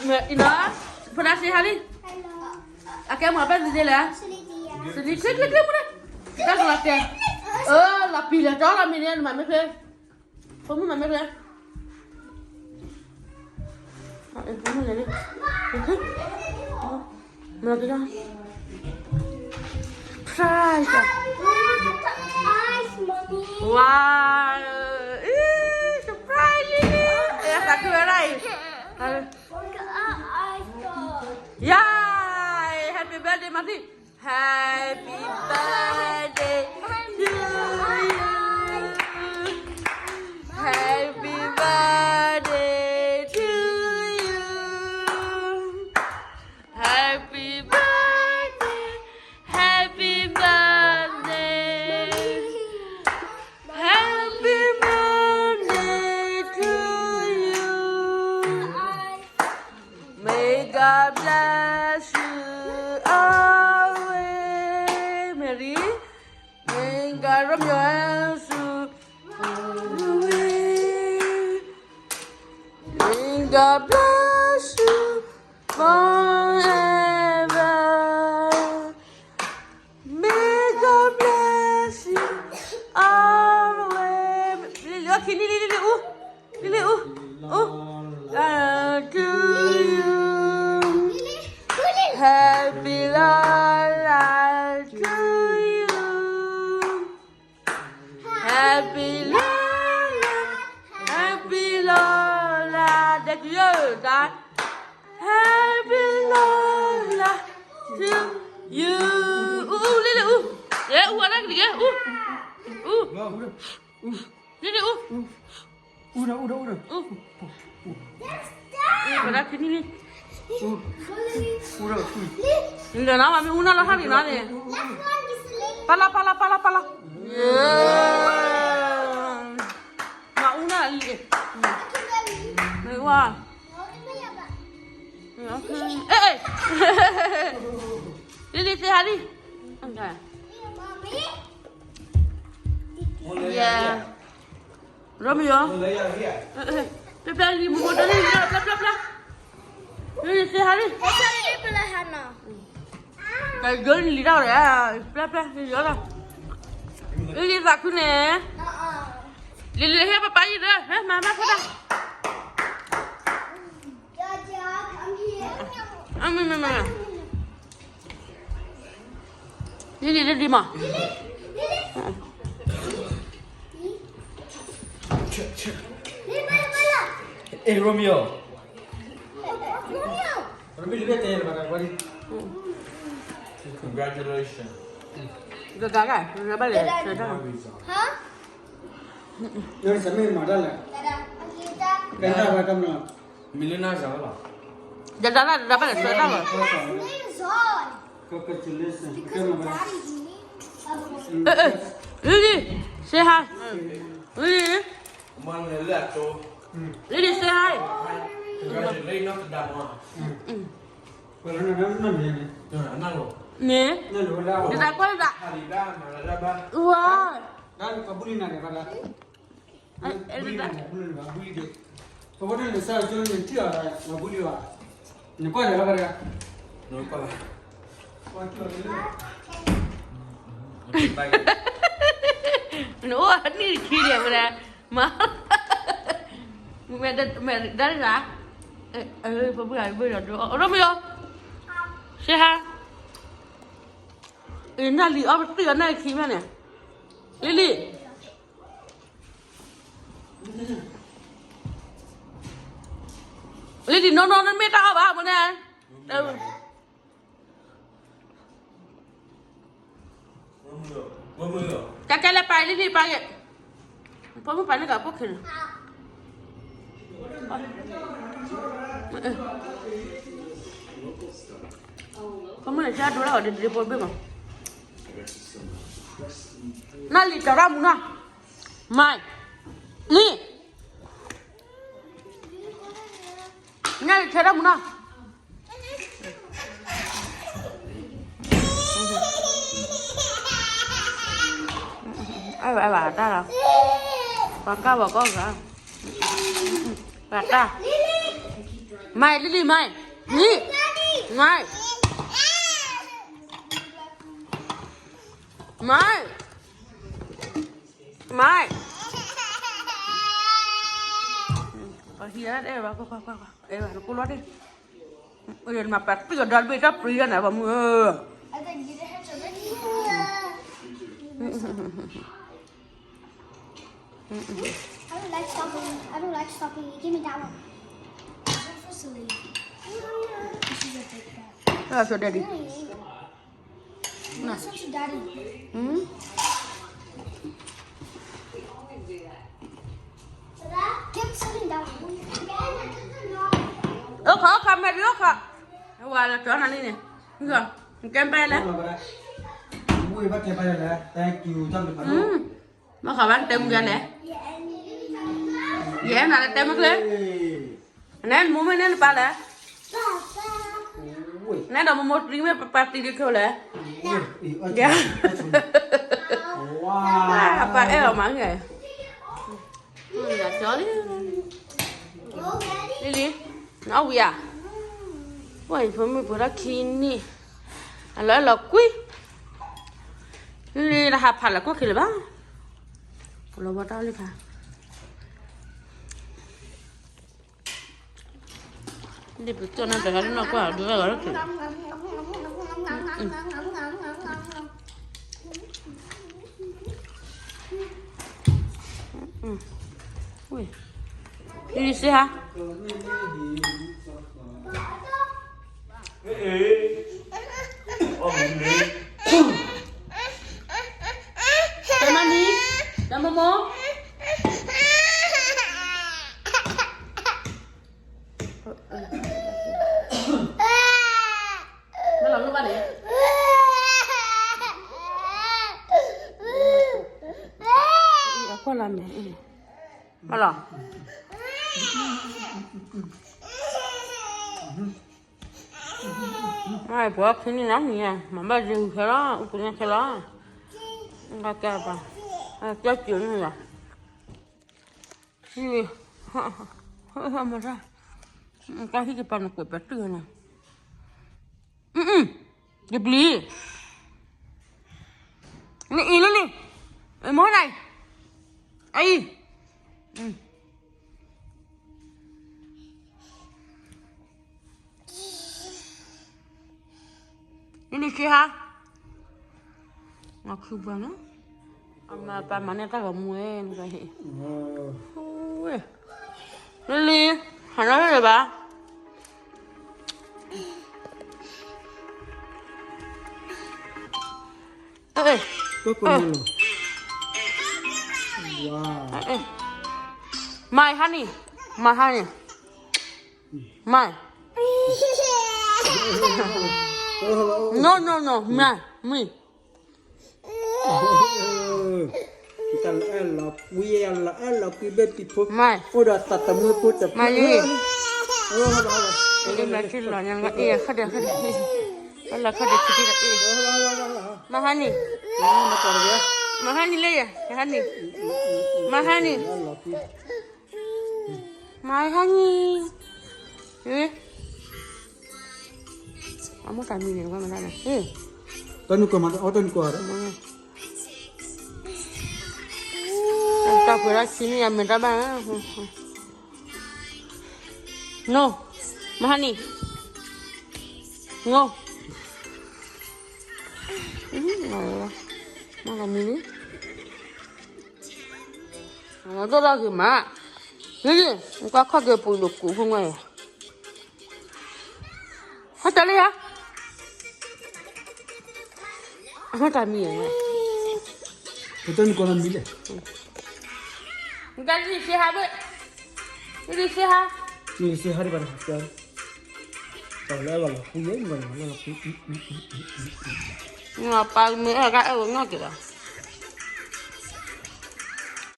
အံၤနီၤ, ဖိဒါစ့ဟါလံ, အကဲမၤပဲသ့လဲၣ်, စလံချ့ချ့ချ့မူန့ၣ်, တၢ်ကလီၤတဲာ်, အၢ လီၤပံာ်လီၤတီလီၤမ့ၢ်န့ၣ် နမၤမ့ၢ်ချ့, ဖိမုၣ်မၤမ့ၢ်ချ့, ဖိမုၣ်လဲၤလံ, မၤကဒါ, surprise, wow, surprise, သးခုဝဲဒၣ်အံၤ, yay, happy birthday မၤသံ, happy birthday to you, happy birthday to you, happy birthday, happy birthday, happy birthday to you, may God bless you always, Mary, may God Romeo and Sue always, may God bless you forever, may God bless you always, လံလံ okay လံလံလံလံ အူ, လံလံ အူ, အူ, to you, happy long life to you, happy long life, happy long life, ဒဲကယၢၢ်တၢ်, happy long life to you, အူ အူ လံလံ အူ, ယဲ အူ အနၢ်ကလံၤ အူ, အူ, လံလံ အူ, အူ, အူ, နၤမ့ၢ်အူနၢ်လီၤဟါန့ၣ်နီၤန့ၣ်, ပၢ်လီၤ ပၢ်လီၤ ပၢ်လီၤ ပၢ်လီၤ, မၤအူနၢ်လံ, မ့ၢ်ဝါ, လံလံ စ့ဟါလံ, Romeo, ပျဲပျဲလံ မူမူတလံလံ ပျဲပျဲပျဲ, လံလံ စ့ဟါလံ, တၢ်ယိၤန့ၣ်လံတၢ်ဝဲ, ပျဲပျဲလံယီၤလီၤ, လံလံ သးခုန့ၣ်, လံလံ ဟဲပၢ်ပၢ်ယံၤဒီး ဟဲမၤမၤဖိဒၣ် မ့ၢ်မ့ၢ်မ့ၢ်, လံလံ လံလံ မး, အဲ Romeo, congratulations, ဂၤဂၤ ဘၣ်လဲၣ် ဆၢတၢ်, မ့ၢ်မၤတၢ်လဲၣ်, ကဲတၢ်ဝဲကမျၢၢ်, မ့ၢ်လၢနၤစၢ်ဝဲလီၤ, ဒၣ်ဒၣ်ဒၣ် ဘၣ်လဲၣ် ဆၢတၢ်လီၤ, congratulations, လံလံ စ့ဟါ, လံလံ လံလံ စ့ဟါ, န့ၣ်, ဒ်သိးကွၢ်ဒၣ်, ဝါ, နအိၣ်နံၣ်ခံဒံးဝဲဒၣ်, မ့ၢ်, မ့ၢ်ဒၣ်တဂၤ, ပဘုၣ်ဂၤဘုၣ်ဒီး Romeo, စ့ဟါ, နၢ်လံၤအီၣ်ပသံၣ်အီၤနၢ်ခံမ့ၢ်န့ၣ်, လံလံ လံလံ နီၢ်နီၢ် နမ့ၢ်တၢ်အီၣ်ဘၣ်မ့ၢ်န့ၣ်, ကဲကဲလၢပာ်လံလံပာ်က့ၤ, ဖိမုၣ်ပာ်န့ၢ်ကဖိခံန့ၣ်, ဖိမုၣ်န့ၣ် ဆၢဒိလၢအီၤဒ်ဒ်ဖိတဘ့ၣ်မး, နၢ်လံၤတရၣ်မူနီၤ, မၤ, လံ နၢ်လံၤဆၢဒိမူနီၤ, အဝဲဘၣ်တၢ်လီၤ, ပှၤကၢ်ဘၣ်ကီၢ်ဂၤ, ဘၣ်တၢ်, မၤ လံလံ မၤ မံ မၤ မၤ မၤ ပှၤဟံးအဲၣ်ဘၣ် ကွၢ်ကွၢ်ကွၢ်ကွၢ် အဲၣ်ဘၣ်နကိးလီၤတ့ၢ် မၤပာ်တံၢ်အဒီတဘ့ၣ်တၢ်ပြံဒၣ်န့ၣ် ပှၤမုၢ်ဧၢ I don't like strawberry. I don't like strawberry. Give me that one. This is a big bag. That's your daddy. Mm. That's what your daddy. Mm. Give me something that one. အိၣ်ခါ အိၣ်ခါ မဲာ်ဒ်အိၣ်ခါ ဝါလၢကၠီနၤလံန့ၣ် ကဲပၢ်လဲၣ် ဘၣ်ဃးဘၣ်တဲမုၢ်လဲၣ် ယဲနၤလၢတဲမုၢ်လဲၣ် နဲနမိၢ်မ့ၢ်နဲနပၢ်လဲၣ် နဲဒီးမိၢ်မိၢ်တံၤမ့ၢ်ပၢ်တံၤဒ်ခဲလဲၣ် ပၢ်အဲၣ်အီၤမး လံလံ နအီၣ်ဝံၤဧါ ဝဲၢ်ယဖိမုၣ်ဖိထီၣ်ခံနံၣ် အလီၤအဲၣ်လီၤကွံ လံလံ တဟးဖးလၢကိၣ်ခံလၢၤဘၣ် ပလီၤဘီတၢ်လံဖး ဒ်ပကၠီၣ်နၢ်တဂၤလၢနီၢ်ကွၢ်ဒုးဝဲဂၤလၢက့ၤ Did you see her? Hey, mommy. Come on, mom. မ့ၢ်လီၤလိၣ်ဘၣ်န့ၣ် အကွၢ်လီၤမ့ၢ် မ့ၢ်လီၤ မ့ၢ်ပှၤခံနံၣ်နီၤ မ့ၢ် မၤဘၣ်ယုၤခဲလီၤ အူပူၤန့ၣ်ခဲလီၤ ကဲပှၤ ကဲစူၤန့ၣ်လီၤ ဟ့ၣ် ဟ့ၣ် ဟ့ၣ် မတၤ ကဟံၣ်ကပၤနကွဲးပတုၢ်နီၤ ယပျံၤ နအံၤလံလံ မိၢ်နၤ အံၤ နနံၤဆံဟါ ငါခုဘၣ်နီၤ အမၤပာ်မၤန့ၢ်တၢ်ဂီၤမူဝဲ နကဟ့ၣ် လံလံ ဟးနီၣ်လၢဘၣ် My honey, my honey, my. No, no, no, my, me. တၢ်လၢအဲၣ်လီၤကွံ လၢအဲၣ်လီၤကွံ ဘဲပံၤဖိ my, အိၣ်ဒီးသးသမူဖိတဖု my, လၢခီၣ်ဒဲး ခီၣ်ဒဲး ခီၣ်ဒဲး ခီၣ်ဒဲး ခီၣ်ဒဲး my honey, my honey လၢယ honey, my honey, my honey, အမိၢ်တၢ်မံၤန့ၣ် ကွၢ်မတၤလဲၣ် တၢ်နုာ်ကွၢ်မတၤ အီၣ်တၢ်နုာ်ကွၢ်ဒီး တၢ်ပှဲၤဒၣ်ဆံနံၣ်အမဲာ်တၢ်ဘၣ် No, my honey, no. မ့ၢ်လီၤမံၤလံ ဒိၣ်လီၤဂ့ၤမး လံလံ နကွၢ်ခီၣ်က့ၤပူၤဒိၣ်ကူးဖိငွဲၢ် ဟဲတၢ်လံဧါ အဟဲတၢ်မံၤဧါ ပတၢ်နုာ်ကွၢ်မံၤလဲၣ် နကလံလံဆ့ဟါဘၣ် လံလံဆ့ဟါ လံလံဆ့ဟါဒံးဘၣ် တၢ်လၢဘၣ်လီၤဃူယဲၢ်မးလီၤ ပၢ်မ့ၢ်အဲၣ်ကအဲၣ်ဝဲနီၢ်က့ၤလီၤ